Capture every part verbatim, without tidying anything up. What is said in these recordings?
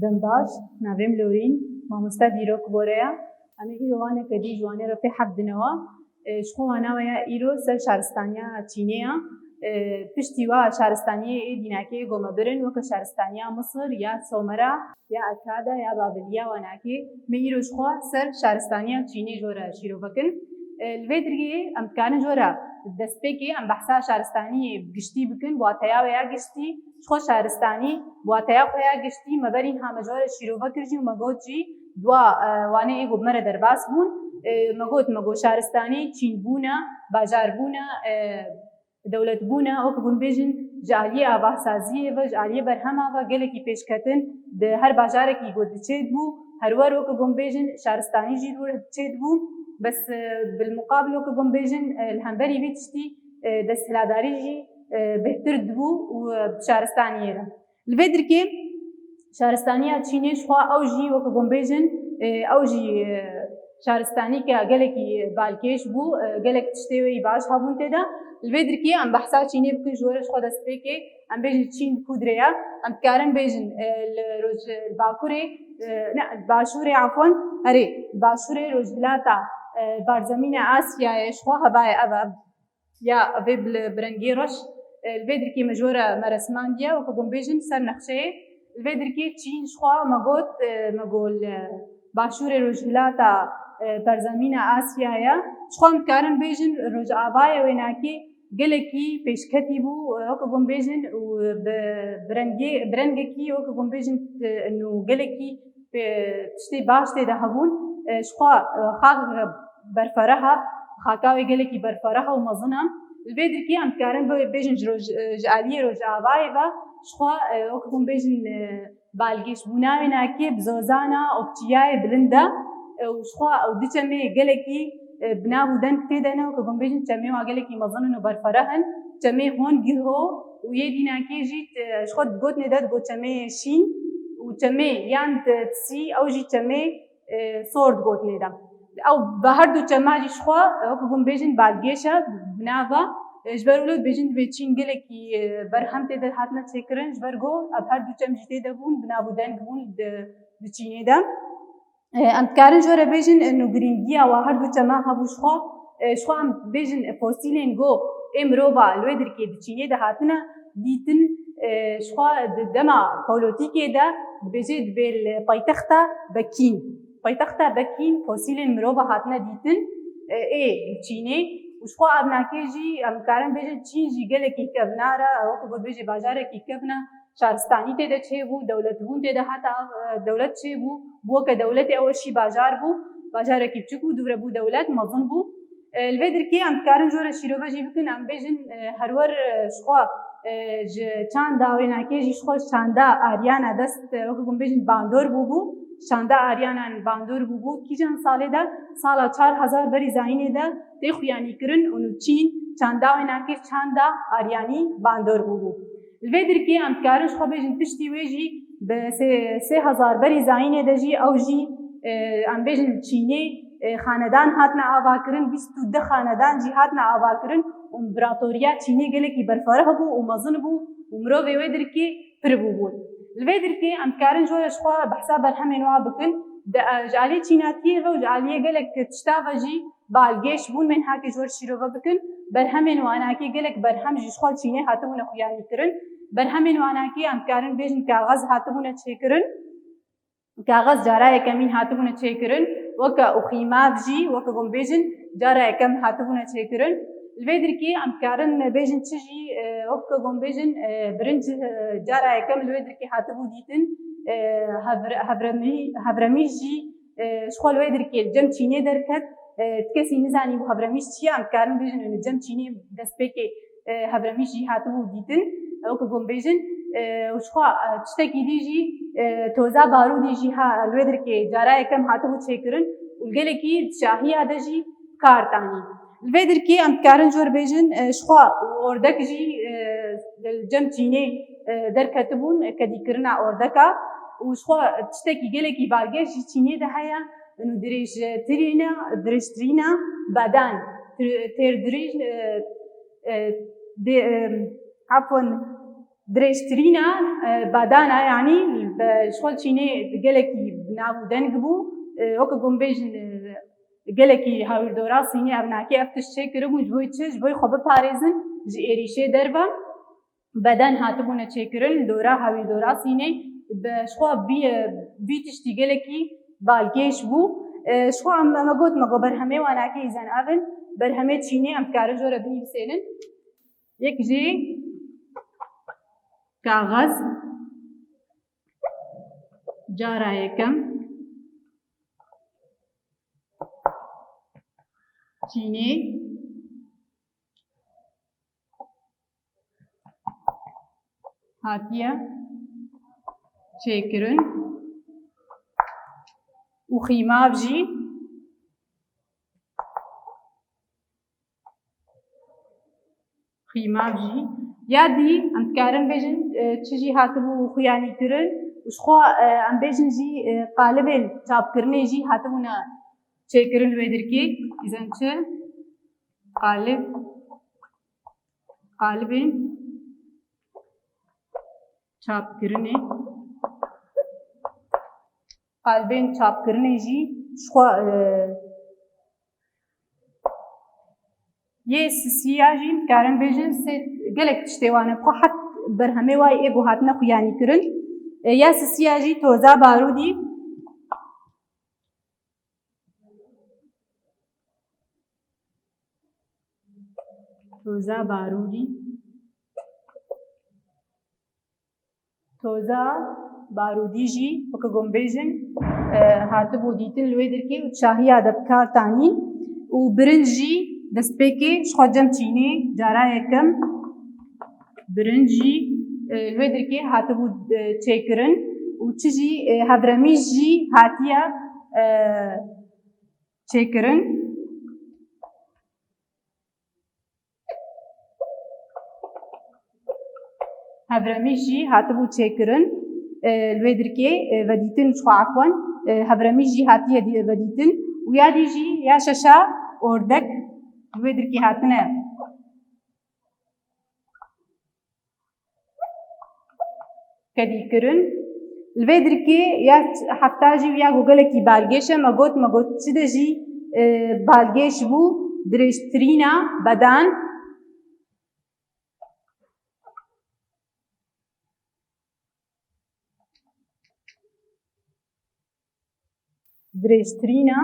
Dem baş, navê min Lorîn, mamoste dîrok Bore ye. Em ê îro waneke dî ji wanê re pê hev dinewa. E, ji xwe wana we ya îro ser şaristaniya Çînê ya. E, piştî wa şaristaniyê ê dînakê ê ku me birin, weke şaristaniya Misir ya Somera ya Ekada ya Babiliya wanakê. Me îro ji xwe ser şaristaniya Çînê ji we re şîrove kin. E, li vê dirgê em dikarin ji we re destpêkê em behsa şaristaniyê bi giştî bikin, wateya wê ya giştî, ji xwe şaristanî, wateya xwe ya giştî, me berî niha me ji we re şîrove kir jî û me got jî, dua, e, wanê ê ku bi me re derbas bûn, e, me got, me got şaristanî çînbûn e, bajarbûn e, e, dewletbûn e, weke ku em bêjin ji aliyê avasaziyê ve, ji aliyê berhema ve gelekî pêşketin di her bajarekî ku diçêdibû, her wer weke ku em bêjin şaristanî jî li wir diçêdibû. Bes, e, bilmuqabil weke ku em bêjin, e, li hemberî vê tiştî, e, desthiladarî jî, e, bêhtir dibû û, e, bi şaristaniyê re. Li vê dirkê şaristaniya Çînê ji xwe ew jî weke ku em bêjin, e, ew jî, e, şaristanîke gelekî balkêş bû, e, gelek tiştê wê yî baş hebûn tê de. Li vê dirkê em behsa Çînê bikin ji we re ji xwe destpêkê em bêjin Çîn di ku dirê ye. Em dikarin bêjin, e, li roj, li bakurê, e, ne, li başûrê, afwan, herê, li başûrê rojhilata, e, barzemîna Asyayê ji xwe hevaye ev e. Ya vê bi, bi rengê reş, e, li vê dirkê me ji we re me resmandiye, weke ku em bêjin ser nexşeyê. Li vê dirkê Çîn ji xwe me got, e, me got li başûrê rojhilata, e, perzemîna Asyayê. Ji xwe em dikarin bêjin rojavayê wênakê gelekî pêşketî bû, e, weke ku em bêjin û bi, bi rengê, bi rengekî weke ku em bêjin, e, nû gelekî, e, tiştê baş tê de hebûn. E, ji xwe, e, xax berfereh e, xaka wê gelekî berfereh û mezin e. Li vê dirkê em dikarin bê-, bêjin ji roj-, ji aliyê rojavayê ve ji xwe, e, wek hûn bêjin, e, balgêşbûna wênakê bi zozana okçiyayê bilind e, e, û ji xwe ew du çemê gelekî, e, bi nav û deng tê de ne, wek hûn bêjin çemê wa gelekî mezin in û berfereh in. Çemê Hongiho û yê dînakê jî, e, ji xwe digotinê de digot çemê şîn û çemê yan di Tsî, ew jî çemê e, sor digotinê de. Ew bi her du çema jî ji xwe, e, wek hûn bêjin balgêş e, bi nav e. E, ji ber wilo dibêjin divê Çîn gelekî, e, berhem tê de hatine çêkirin, ji ber ku ev her du çem jî tê de bûn, bi nav û deng bûn di, di Çînê de. E, em dikarin ji we re bêjin, e, nû girîngiya wa her du çema hebû ji xwe. E, ji xwe em bêjin, e, fosîlên ku ê mirova li wê dirkê di Çînê de hatine dîtin, e, ji xwe di dema Polotîkê de dibêje dibê li paytexta Bekîn. Paytexta Bekîn fosîlên mirova hatine dîtin, e, ê li Çînê û ji xwe ev nakê jî em dikarin bêjin Çîn jî gelekî kevnar e, wek ku dibêje bajarekî kevn e, şaristanî tê de çêbû, dewletbûn tê de hate, e, dewlet çêbû, bû weke dewletê ew jî bajar bû, bajarekî biçûk bû, dûre bû dewlet, mezin bû. E, li vê dirkê em dikarin ji we re şîrove jî bikin, em bêjin, e, her wer, e, ji xwe, e, ji çanda wênakê jî ji xwe çanda Aryana dest, e, wek hûn bêjin bandor bûbû, çanda Aryanan bandor bûbû, kîjan salê de, sala çar hezar berî zayînê de tê xuyanî kirin û nû Çîn çanda wênakê çanda Aryanî bandor bûbû. Li vê dirkê em dikarin ji xwe bêjin piştî wê jî bi sê, sê hezar berî zayînê de jî ew jî, e, em bêjin li Çînê, e, xanedan hatine avakirin, bîst û du xanedan jî hatine avakirin û împeratoriya Çînê gelekî berfereh bû û mezin bû û mirovê wê dirkê pir bûbûn. Li vê dirkê em dikarin ji we re ji xwe behsa berhemên wa bikin. Di, e, ji aliyê çînatiyê ve û ji aliyê gelek tişta ve jî balgêş bûn, me niha kê ji we re şîrove bikin. Berhemên wanakê gelek berhem jî ji xwe li Çînê hatibûne xuyanî kirin. Berhemên wanakê em dikarin bêjin kaxez hatibûne çêkirin. Kaxez cara yekemîn hatibûne çêkirin. Weke oxîmav jî, weke hûn bêjin, cara yekem hatibûne çêkirin. Li vê dirkê em dikarin bêjin çi jî, e, weke hûn bêjin, e, birinc, e, cara yekem li wê dirkê hatibû dîtin. E, hevre-, hevremî-, hevremîş jî, e, ji xwe li wê dirkê li cem Çînê derket. E, ti kesî nizanîbû hevremîş çi ye, em dikarin bêjin, li cem Çînê destpêkê, e, hevremîş jî hatibû dîtin, e, weke hûn bêjin. E, û ji xwe, e, tiştekî dî jî, e, toza barûdî jî ha, li wê dirkê cara yekem hatibû çêkirin û li gelekî şahiya de jî bi kar tanî. Li vê dirkê em dikarin ji we re bêjin, e, ji xwe ordek jî, e, li cem Çînê, e, derketibûn, e, kedîkirina ordeka û ji xwe tiştekî gelekî balgêş jî Çînê de heye, û dirêjtirîne, dirêjtirîna bedan, tê-, têrdirîj, e, e, dê-, e, afwan, Dirêjtirîna, e, bedana, yanî, be, ji xwe çînê gelekî bi nav û deng bû, e, weke ku em bêjin, e, gelekî hawîrdora sînê, ev nakê ev tişt çêkiribûn, ji bo çi? Ji bo xwe biparêzin ji êrîşê derve. Beden hatibûne çêkirin, li dora hawîrdora sînê, bi, ji xwe vî, e, vî tiştî gelekî balkêş bû. E, ji xwe em, me got, me got berhemê wan nakê îzen ev in, berhemê çînê em dikarin jore binivîsênin. Yek jî kaxez, cara yekem, çînê hatiye çêkirin û xîmav jî Xîmav jî. Ya dî, em dikarin bêjin, e, çi jî hatibû xuyanîkirin û ji xwe, e, em bêjin jî, e, qalibên çapkirinê jî hatibûne çêkirin li wê dirkê. Îzen çi? Qalib, qalibên çapkirinê. Qalibên çapkirinê jî ji xwe, e, yê sisiya jî dikarin bêjin sê gelek tiştê wan e. Xwe het berhemê wayê ê ku hatine xuyanîkirin. E, ya sisiya jî toza barûdî. Toza barûdî. Toza barûdî jî, weke ku em bêjin, e, hatibû dîtin li wê dirkê û çahiya de bi kar tanîn û birinc jî destpêkê ji xwe cem çînê cara yekem birinc jî, e, li wê dirkê hatibû, e, çêkirin û çi jî, e, hevremîş jî hatiye, e, çêkirin. Hevremîş jî hatibû çêkirin, e, li wê dirkê, e, vedîtin ji xwe efwen, e, hevremîş jî hatiye dî-, vedîtin û ya dî jî ya şeşa ordek li wê dirkê hatine kedîkirin. Li vê dirkê ya hefta jî ya ku gelekî balgêş e, me got, me got çi de jî, e, balgêş bû, dirêjtirîna bedan. Dirêjtirîna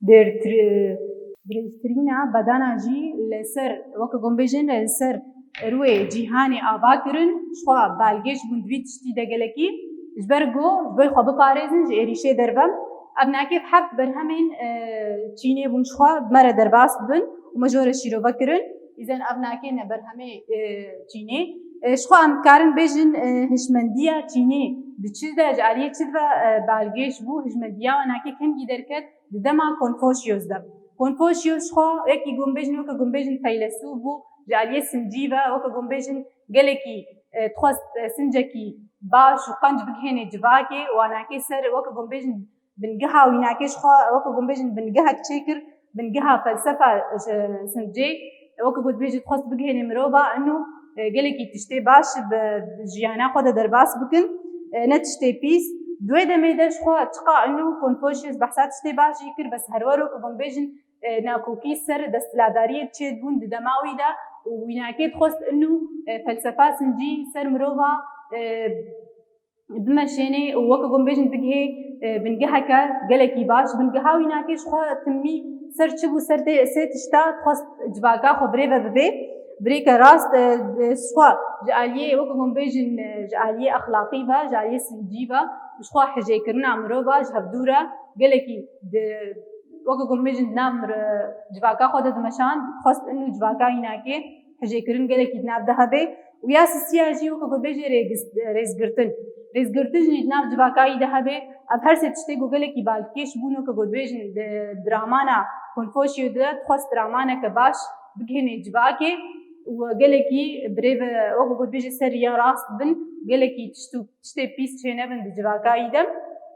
Dêrtir-, dirêjtirîna bedana jî li ser, weke ku em bêjin, li ser rûyê cîhanê ava kirin, ji xwe balgêş bûn di vî tiştî de gelekî, ji ber ku ji bo xwe biparêzin ji êrîşê derve. Ev nakê heft berhemên, e, çînê bûn ji xwe bi me re derbas bibin û me jore şîrove kirin. Îzen ev nakê ne berhemê, e, çînê. E, ji xwe em dikarin bêjin, e, hişmendiya çînê di çi de, ji aliyê çi ve, e, balgêş bû, hişmendiya wan nakê kengî derket di dema Konfoşyos de. Konfoşyos ji xwe yekî ku em bêjin, weke ku em bêjin feylesûf bû, ji aliyê sincî ve, weke ku em bêjin gelekî, e, dixwest, e, sincekî baş û qenc bigihênê civakê, wan nakê ser, weke ku em bêjin bingeha wî nakê ji xwe, weke ku em bêjin bingehek çêkir, bingeha felsefa, e, sincê, weke ku dibêjit dixwest bigihênê mirova, ino, e, gelekî tiştê baş bi jiyana xwe de derbas bikin, e, ne tiştê pîs. Di wê demê de ji xwe çiqa ino Konfoşyos behsa tiştê baş jî kir, bes her wero ku em bêjin, e, nakokî ser desthilatdariyê çêdibûn di dema wî de û wî nakê dixwest ino, e, felsefa sincî ser mirova, e, bimeşênê û weke ku em bêjin bigihê, e, bingeheke gelekî baş. Bingeha wî nakê ji xwe timî ser çi bû, ser tê-, sê tişta dixwest civaka xwe birêve bibê. Birêke rast, e, e, ji xwe ji aliyê, weke ku em bêjin, e, ji aliyê exlaqî ve, ji aliyê sincî ve, ji xwe hijêkirina mirova ji hevdû re gelekî di, weke ku em bêjin di nav mir-, civaka xwe de dimeşand, dixwest ino civaka wî nakê hijêkirin gelekî di nav de hebe. Û ya sisiya jî weke ku dibêje rêgis-, rêzgirtin. Rêzgirtin jî di nav civakayî de hebe. Ev her sê tiştê ku gelekî balkêş bûn, weke ku dibêjin di, di ramana Konfoşyo de dixwest ramaneke baş bigihênê civakê. û gelekî birêve, wek got bêje, ser riya rast bin, gelekî tişt û tiştê pîs çênebin di civaka wî de.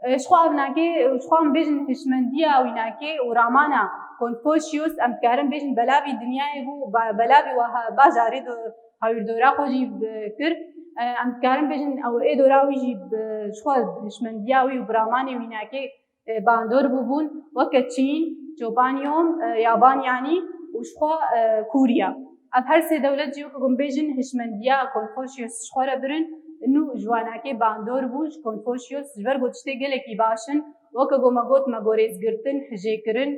E, ji xwe ev nake, ji xwe em bêjin hişmendiya wî nake û ramana Konfûşyus, em dikarin bêjin belavî dinyayê bû, ba-, belavî wa ha-, bajarê do-, hawîrdora xwe jî bi-, kir. E, em dikarin bêjin ew ê dora wî jî bi-, ji xwe hişmendiya wî û bi ramanê wî nake e, bandor bûbûn, weke Çîn, Çopanyom, e, Yabanyanî û ji xwe, e, Kûriya. Ev her sê dewlet jî weke ku em bêjin hişmendiya Konfûşyus ji xwe re birin, nû ji wanakê bandor bû ji Konfûşyus, ji ber ku tiştê gelekî baş in, weke ku me got, me got rêzgirtin, hijêkirin,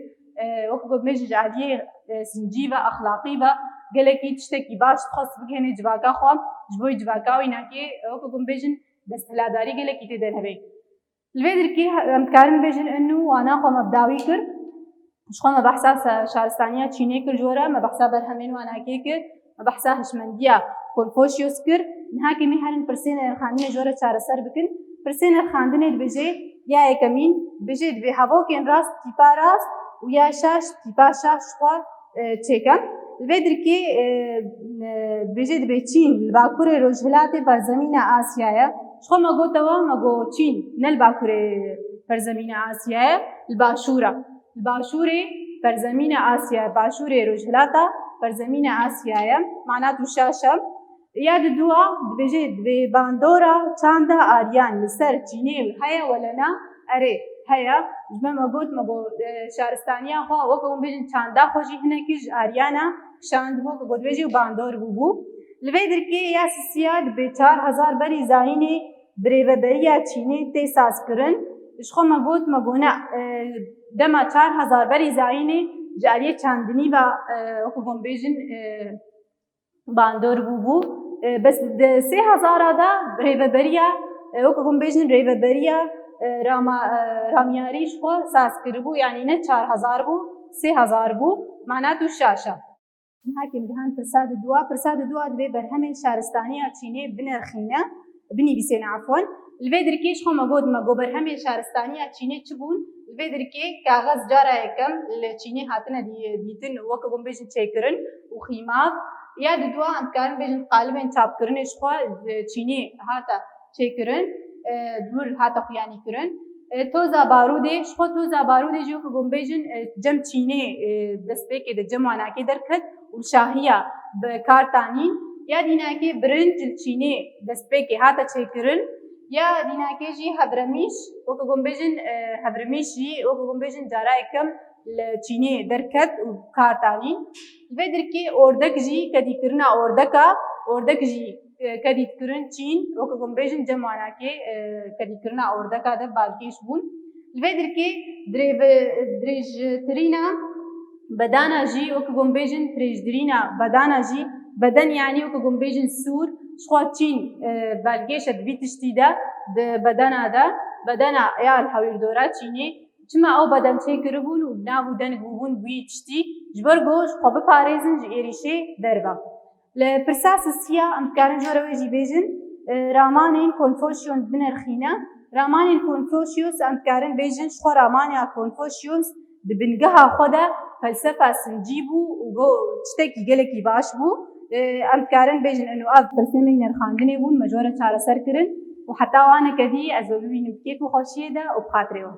e, weke ku em bêjin ji aliyê, e, sincî ve, exlaqî ve, gelekî tiştekî baş dixwest bigihêne civaka xwe, ji bo civaka wî nakê, e, weke ku em bêjin desthiladarî gelekî tê de nebe. Li vê dirkê em dikarin bêjin, inu wana xwe me bi dawî kir. Ji xwe me behsa se-, şaristaniya Çînê kir ji we re, me behsa berhemên wanakê kir, me behsa hişmendiya Konfûşyus kir. Niha kê me herin pirsê nirxandinê ji we re çareser bikin. Pirsê nirxandinê dibêje, ya yekemîn, dibêje dibê hevokên rast, tîpa rast û ya şaş, tîpa şaş ji xwe e, çêkem. Li vê dirkê, e, e, dibêje dibê Çîn li bakurê rojhilatê perzemîna Asya ye. Ji xwe me gotewa, me got Çîn ne li bakurê perzemîna Asya ye, li başûr e. Li başûrê perzemîna Asya ye, başûrê rojhilata perzemîna Asya ye. Mana tu şaş e. Ya di dua dibêje, dibê bandora çanda Aryan li ser Çînê heye wele na? Erê, heye. Ji me me got, me got, e, şaristaniya xwe, weke hûn bêjin çanda xwe jî hinekî ji Aryana kişandibû, ku gotbêjî û bandor bûbû. Li vê dirkê ya sisiya dibê çar hezar berî zayînê birêveberiya Çînê tê sazkirin. Ji xwe me got, me got ne, e, dema çar hezar berî zayînê ji aliyê çandinî ve, e, weke hûn bêjin, e, bandor bûbû. E, bes di sê hezara de rêveberiya, e, wek hûn bêjin rêveberiya, e, rama-, e, ramyarî ji xwe saz kiribû, yanî ne çar hezar bû, sê hezar bû, mana tu şaş e. Niha kê em dihan pirsa di dua, pirsa di dua dibê berhemên şaristaniya Çînê binirxîne. Binivîsên, efwen. Li vê dirkê ji xwe me got, me got berhemên şaristaniya Çînê çi bûn? Li vê dirkê kaxez cara yekem li Çînê hatine dî-, dîtin, weke hûn bêjin çêkirin û xîmav. Ya di dua em dikarin bêjin qalibên çapkirinê ji xwe li Çînê hate çêkirin, e, dûr hate xuyanîkirin. E, toza barûdê, ji xwe toza barûdê jî weke hûn bêjin, e, cem Çînê, e, destpêkê de cem wanakê derket û li şahiya bi kar tanîn. Ya dînakê birinc li Çînê destpêkê hate çêkirin. Ya dînakê jî hevremîş, weke hûn bêjin, e, hevremîş jî, weke hûn bêjin cara yekem li Çînê derket û kar tanîn. Li vê dirkê ordek jî, kedîkirina ordeka, ordek jî, e, kedî dikirin Çîn, weke hûn bêjin cem wanakê, e, kedîkirina ordeka de balkêş bûn. Li vê dirkê dirêve-, dirêjtirîna bedana jî, weke hûn bêjin dirêjtirîna bedana jî, beden yanî weke hûn bêjin sûr, ji xwe Çîn, e, belgêşe di vî tiştî de, di bedena de, bedena ya li hewîrdora Çînê, çima ew beden çêkiribûn û bi nav û deng bûbûn bi wî tiştî, ji ber ku ji xwe biparêzin ji êrîşê derve. Li pirsa sisiya em dikarin ji we re wê jî bêjin, e, ramanên Konfûşyon binirxîne. Ramanên Konfûşyus em dikarin bêjin, ji xwe ramana Konfûşyus di bingeha xwe de felsefa sincî bû û go-, tiştekî gelekî baş bû. E, em dikarin bêjin, eno ev pirsê me yî nirxandinê bûn, me ji we re çareser kirin û heta waneke dî ez we bibînim bi kêf û xweşiyê de û bi xatirê we.